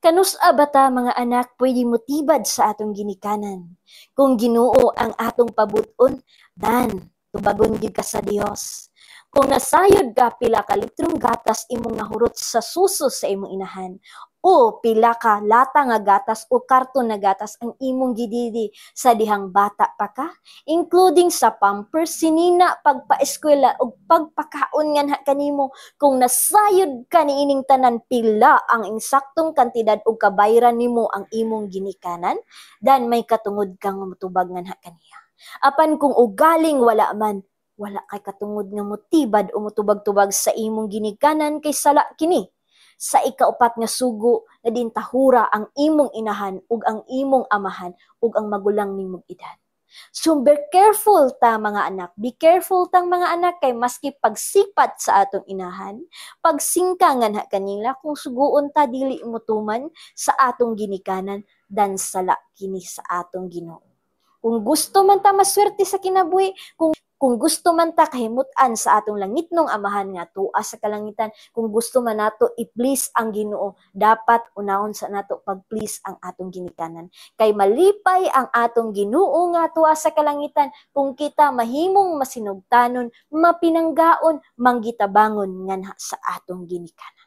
Kanus-a ba ta, mga anak, pwede motibad sa atong ginikanan? Kung Ginoo ang atong pabuton, dan tubagon gyud ka sa Dios. Kung nasayod ka pila ka litrong gatas imong nahurot sa suso sa imong inahan, o pila ka lata nga gatas o karton na gatas ang imong gididi sa dihang bata pa ka, including sa pampers, sinina, pagpaeskwela ug pagpakaon nganha kanimo, kung nasayod ka niining tanan, pila ang insaktong kantidad og kabayran nimo ang imong ginikanan, dan may katungod kang motubag nganha kaniya. Apan kung ugaling wala man, wala kay katungod nga motibad o motubag-tubag sa imong ginikanan kay sala kini sa ikaupat nga sugo na din tahura ang imong inahan ug ang imong amahan ug ang magulang nimong edad. So be careful ta, mga anak. Be careful tang mga anak kay maski pagsipat sa atong inahan, pagsingka nganha kanila, kung suguon ta dili motuman sa atong ginikanan, dan sala kini sa atong Ginoo. Kung gusto man ta maswerte sa kinabuhi, kung gusto man ta kahimutan sa atong langitnong Amahan nga tua sa kalangitan, kung gusto man nato i-please ang Ginoo, dapat unahon sa nato pag-please ang atong ginikanan. Kay malipay ang atong Ginoo nga tua sa kalangitan kung kita mahimong masinugtanon, mapinanggaon, manggitabangon nganha sa atong ginikanan.